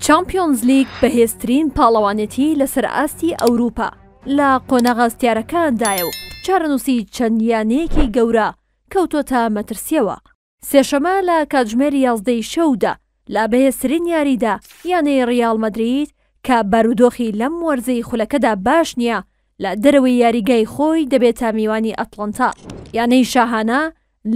چامپیۆنزلیگ بەهێزترین پاڵەوانێتی لەسەر ئاستی ئەوروپا لە قۆناغە هەستیارەکاندایە و چارەنووسی چەند یانەیەکی گەورە کەوتۆتە مەترسییەوە. سێشەمە لە کاتژمێر یازدەی شەودا لە بەهێزترین یاریدا یانەی ریاڵ مەدرید کە بارودۆخی لەم وەرزەی خولەکەدا باش نییە لە دەرەوەی یاریگای خۆی دەبێتە میوانی ئەتڵەنتا. یانەی شاهانە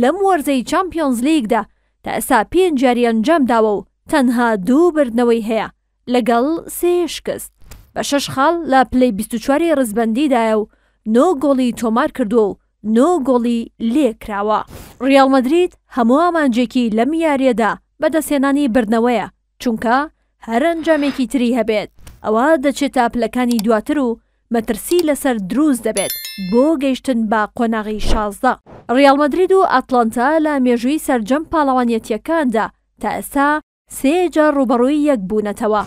لەم وەرزەی چامپیۆنزلیگدا تا ئێستا پێنج یاری ئەنجامداوە و تەنها دوو بردنەوەی هەیە لەگەڵ سێ شکست. بە شەش خاڵ لە پلەی 24 ی ریزبەندیدایە و نۆ گۆڵی تۆمارکردووە و نۆ گۆڵی لێکراوە. ریاڵ مەدرید هەموو ئامانجێکی لەم یارییەدا بەدەستهێنانی بردنەوەیە، چونکە هەر ئەنجامێکی تری هەبێت ئەوا دەچێتە پلەکانی دواتر و مەترسی لەسەر دروست دەبێت بۆ گەیشتن بە قۆناغی 16. ریاڵ مەدرید و ئاتڵانتا لە مێژووی سەرجەم پاڵەوانیەتییەکاندا تا ئێستا سێ جار رووبەڕووی یەک بوونەتەوە.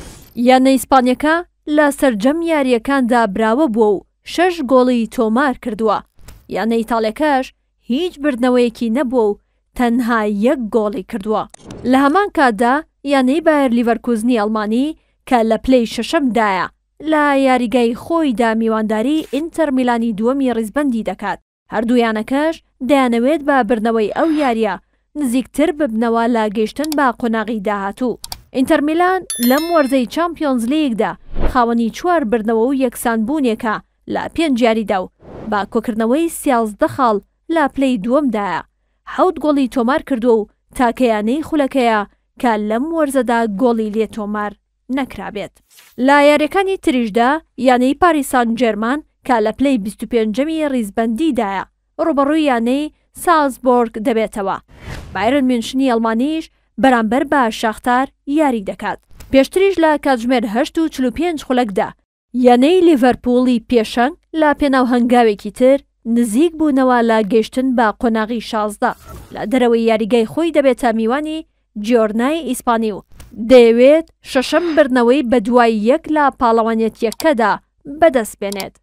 یانە ئیسپانیەکە لە سەرجەم یارییەکاندا براوە بووە و شەش گۆڵی تۆمارکردووە، یانە ئیتاڵیەکەش هیچ بردنەوەیەکی نەبووە و تەنها یەک گۆڵی کردووە. لە هەمان کاتدا یانەی بایەر لیڤەرکوزنی ئەڵمانی کە لە پلەی شەشەمدایە لە یاریگای خۆیدا میوانداری ئینتەر میلانی دووەمی ریزبەندی دەکات، هەردوو یانەکەش دەیانەوێت بە بردنەوەی ئەو یارییە نزیکتر ببنەوە لە گەیشتن بە قۆناغی داهاتوو. ئینتەر میلان لەم وەرزەی چامپیۆنزلیگدا خاوەنی چوار بردنەوە و یەکسانبوونێکە لە پێنج یاریدا و بە کۆکردنەوەی 13 خاڵ لە پلەی دووەمدایە، حەوت گۆڵی تۆمارکردووە و تاکە یانەی خولەکەیە کە لەم وەرزەدا گۆڵی لێ تۆمار نەکرابێت. لە یارییەکانی تریشدا یانەی پاریس سان جێرمان کە لە پلەی 25ەمی ریزبەندیدایە رووبەڕووی یانەی سالزبۆرگ دەبێتەوە، بایرن میونشنی ئەڵمانیش بەرامبەر بە شاختار یاری دەکات. پێشتریش لە کاتژمێر هەشت و 45 خولەکدا یانەی لیڤەرپووڵی پێشەنگ لە پێناو هەنگاوێکی تر نزیک بوونەوە لە گەیشتن بە قۆناغی 16 لە دەرەوەی یاریگای خۆی دەبێتە میوانی جیۆرنای ئیسپانی و دەیەوێت شەشەم بردنەوەی بەدوای یەک لە پاڵەوانێتییەکەدا بەدەستبێنێت.